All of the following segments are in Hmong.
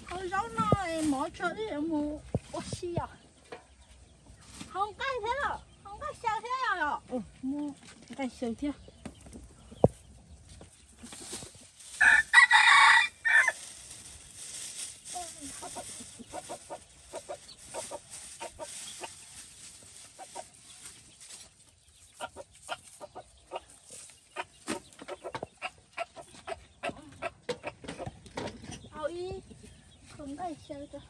Hau zaub no mov tso wb yuav mus ua si os. Hau nqaij thiab los, hau nqaij xyaw thiab os. Muab nqaij xyaw thiab. Hau ib qho nqaij xyaw rau.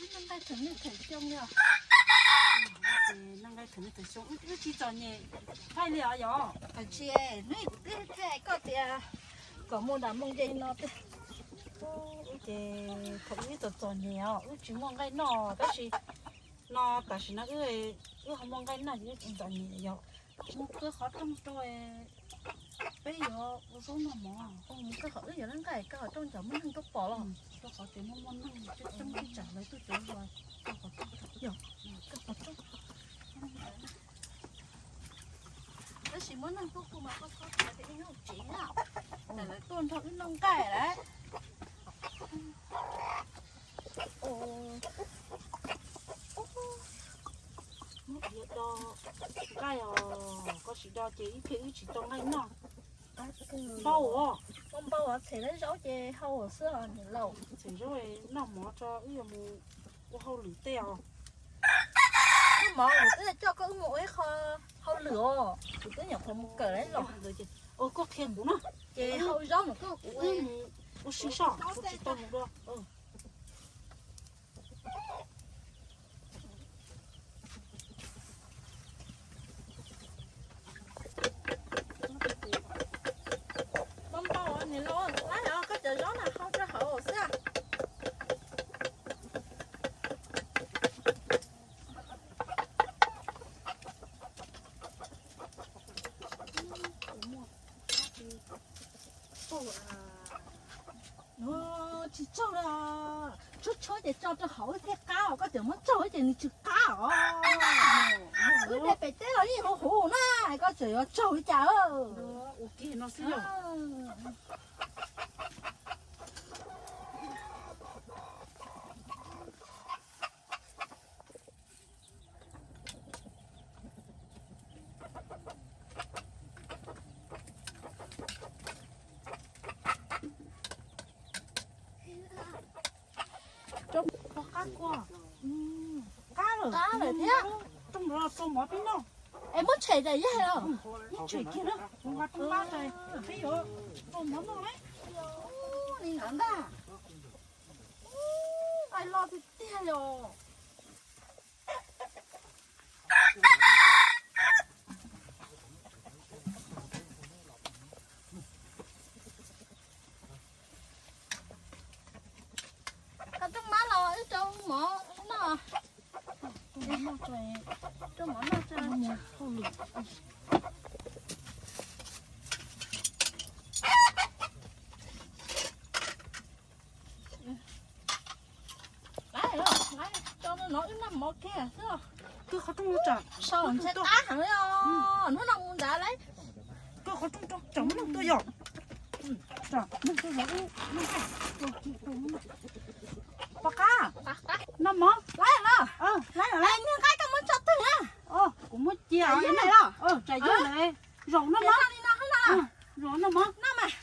Noj nqaij thaum nej thaum xyoo li os. Noj nqaib thaum nej thaum xyoo, wb tsis txom nyem thaij li os yog. Tsis, nej kuv twb thaij koj tias kom mus nram Moo Nce no tiag. Ces thaum wb txom txom nyem os, wb tsis muaj nqaij noj, tab sis no tam sim no wb, wb ho muaj nqaij noj ces wb tsis txom nyem yog. Mus kaw qhov rooj rau, peb yuav ua zaub noj mov. Mus kaw qhov, wb yuav lub nqaij kaw qhov rooj, ncav muaj neeg tuaj pom los. Rau qhov tias muaj muaj neeg coob coob ib tsam lawv tuaj cov luag kaw qhov rooj. Yog, kaw qhov rooj. Tab sis muaj neeg tuaj hu mas koj txhob hais tias nej nyob tsev na, lawv tuaj nrog wb noj nqaij lawm. Muab do nqaij os, koj tsis do ces ib pliag wb tsis tau nqaij noj. Npau os, muaj npau os, them lawv zaub ces hau xwb os niam laus. Them zaub noj mov tso wb yuav mus ua hauj lwm tej os. Noj mov kuv twb coj koj wb mus ua ib qho hauj lwm os, kuv twb nyuam qhuav mus kawm los. Koj qhia kuv na. Ces hau zaub no koj kuv ua si soj, kuv tsis tau mus dua. Npau npau niam laus, koj cov zaub na hau rau hauv xwb. Tsis tsaug li, tshuab tshuab ces tso rau hauv thiaj qab os, koj tseem muab tsaug ces nws tsis qab os. Wb de pem teb los yeej huv huv na, koj tseem yuav tsaug li cas. Qab lawm, qab lawm thiab. Rooj los rau mov pib noj. Es muab tshem daim yaig os. Muab tshem kiag na, kuv nqa rooj qab rais, peb yuav rau mov noj lauj. Li ntawd ntag. Nqaij loj tiag tiag yom. Koj rooj mov los wb rau mov noj. Rau mov noj tso. Lawv, lawv rau no wb noj mov kiag xwb. Kaw qhov rooj rau, sau ntshe qab heev li os. Hnub no mus ntawd lawv kaw qhov rooj rau, tsam muaj neeg tuaj yom. Tsam neeg tuaj zov wb noj nqaij. Pov Qab, noj mov. Lawv los, lawv los, niag nqaij koj muab tso twg na? Kuv muab cia os. Tsam yog lawm, zaum noj mov. Zaum noj mov. Noj mas.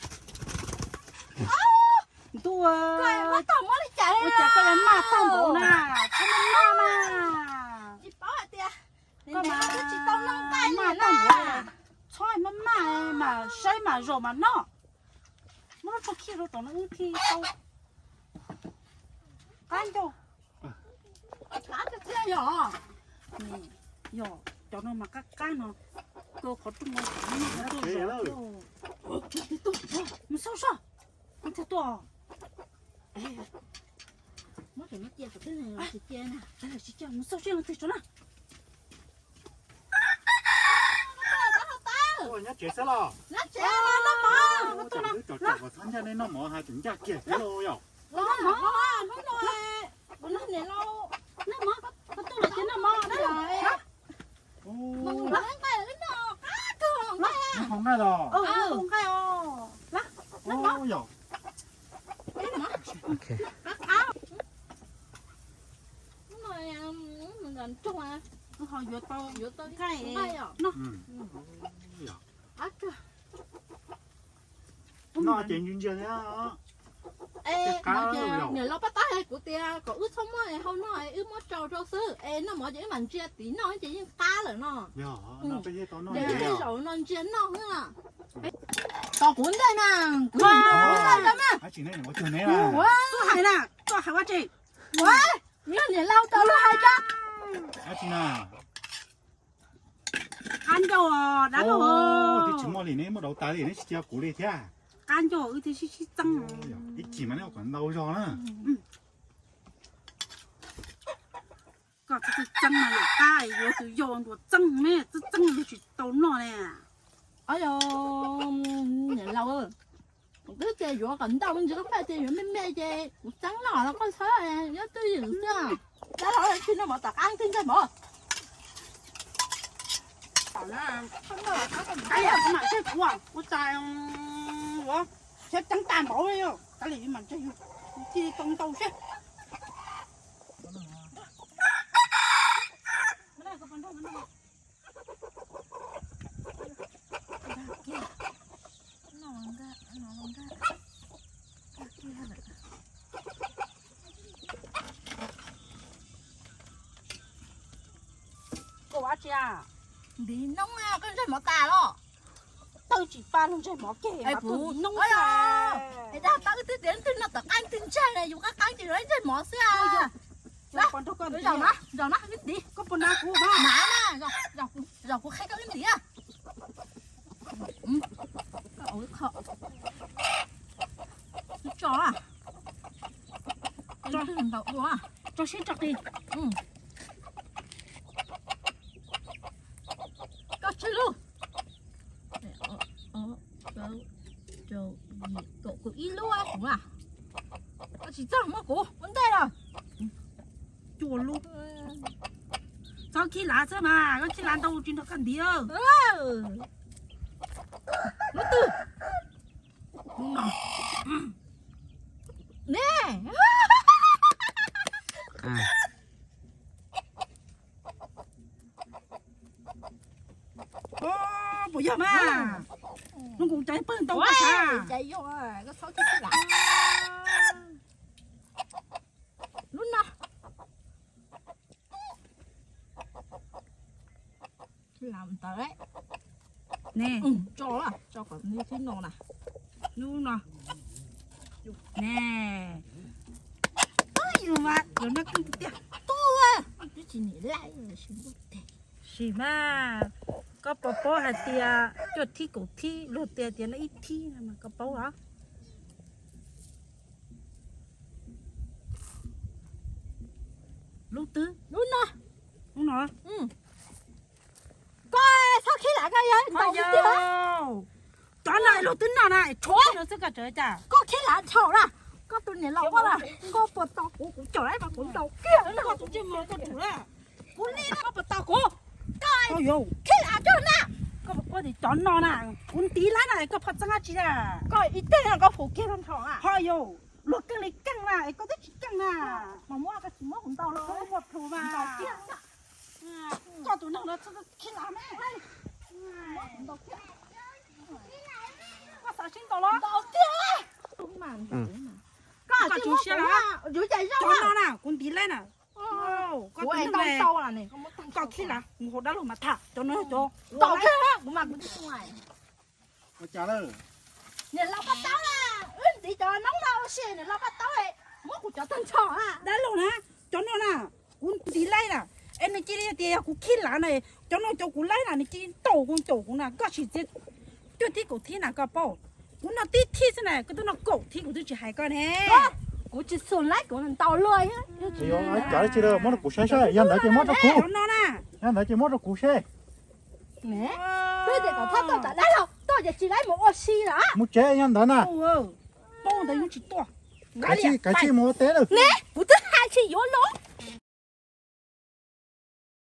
Ntuj, ua cas koj yuav maj tag npaum na, txhob maj maj mas. Koj mas maj tag npaum, txhob maj maj mas saib mas zaum mas noj. Muab lub tsho khij rau tom no wb thiaj tau qab ncauj. Yog cov no mas qab qab no, kaw qhov rooj no. Mus xauj soj, mus txog tuaj. Muab cov no cia, tsis cia, mus xauj seb leej twg tso na. Nyob tsev xwb los? Nyob tsev los noj mov. Twb tsom tsom kom txhob ncaj, nej noj mov hais tseem ncaj kiag thiab lauj yom. Noj mov, noj mov, noj mov, noj mov, noj mov, noj mov. Noj nqaij los? Noj yom. Noj ces ntsia ntsia thiab. Niam laus pab tab kuv tias kom wb txhob muab hau noj, wb muab tsau rau xwb es noj mov ces wb mam ntsia tid, noj ces yeej qab lawm no. Tej zaum no ntsia noj xwb. Tos kuv ntej na, kuv ntej na. Hais na, koj hais ua tsi? Yog niam laus tau lub hais rau. Qab ncauj dab laug. Twb tsis muaj li ne, muab dauv tas li ne, tsis cia kuv li thiab. Qab ncauj wb thiaj sib sib txeeb. Ib chim mas neb ua kom ntau zog na. Koj txeeb txeeb mas yog qab, yuav tus yau ntuas txeeb ne, txeeb txeeb yuav tsis tau noj ne. Yog niam laus, kuv twb tias yuav kom ntau ntsis, koj pheej tias yuav me me ces kuv txeeb noj los koj txhob nyob twj ywm xwb. Dab laug tsis noj mov tom qab thiaj ntsej mov. Kuv mam ntseg kuv, kuv txais ua, thiab txeeb tag npaum li, kav liam mam ntseg, kuv cia li tau ntau seb. Koj ua dab tsi? Ntiv noob, koj ntsej mov tas los? Tawj tsis pab luag ntsej mov kiag mas tawj ntiv noob. Es dag pab wb twb tias twb noj tom qab twb ntseg, yus qab qab ces yuav ntsej mov xwb. Zaum no, zaum no wb ntiv. Koj puas hnav kuv mas? Hnav na, zaum kuv qhia koj wb ntiv. Tso, ntau dua, tso siab tso qis. Koj tseg lub, kaum ib lub kuv a. Koj tsis txog muab kuv ua ntej los. Cua lub. Txhob khib lav xwb mas, koj khib lav ntau tsis nrog koj ntiv. Lub twg? Ne. Puas yog mas? Nub kuv cov pawg ntau. Lub no. Lam ntawd ne. Tso, tso kom nws thiab no na. Lub no ne. Yus mas yus noj kheej tiag. Twb tsis nim laij. Sim mas, koj puas paub hais tias cuaj thib kaum thib luag tias tias no ib thib no mas koj paub los? Lub twg? Lub no. Lub no. Koj txhob khib lam koj yog ntau tiag. Cov no luag twb noj na, tshuav no xwb koj tseem cas. Koj khib lam thaum na, koj tus niam laus ua na, koj puas tau kuv, kuv cov mas kuv ntau kiag. Koj tus ntsej muag koj tus na, kuv li no koj puas tau kuv? Koj khib lam coj na. Koj puas paub tias cov no na, kuv ntiv lawm na, koj pheej txeeb dab tsi na? Koj ib teg no koj hu kiag tag nrho na. Ho yau, luag keej li keej na, es koj twb tsis keej na. Mas muab koj tsis muab kuv ntau los. Koj muab plhus mas. Ntau kiag. Koj tus neeg no txhob khib lam me. Koj xav sib ntaus los? Ntaus tiag. Koj tsis siab los? Cov no na kuv ntiv lawm na. Koj tus neeg, koj khib lam mus hauv dab laug mas tham, cov no cov. Ntaus tiag, kuv mas kuv tsis ua. Ua cas lawm? Niam laus pab taub na, wb ntiv cov noob no ua si, niam laus pab taub, muab kuv cov tag nrho. Dab laug na, cov no na, kuv ntiv lawm na, es nws cia li tias yog kuv khib lam na, cov no cov kuv lawm na, nws cia li ntaus kuv ntaus kuv na, koj sim txiav cuaj thib kaum thib na koj paub. Kuv noj tib thib xwb na, koj twb noj kaum thib kuv twb tsis hais koj ne. Kuv tsis xum laib kuv ntaus luag. Cov dab tsi muab rau kuv saib saib, yog ntawd ces muab rau kuv. Yog ntawd ces muab rau kuv seb. Twb tias kom txhob tau tom dab laug. Ces tsis laib mus ua si lawm. Mus tsev nyob ntawd na. Paub ntawd yuav tsis tuaj. Kav tsij mus ua teb lawm. Ne, kuv twb hais tsis yuav los.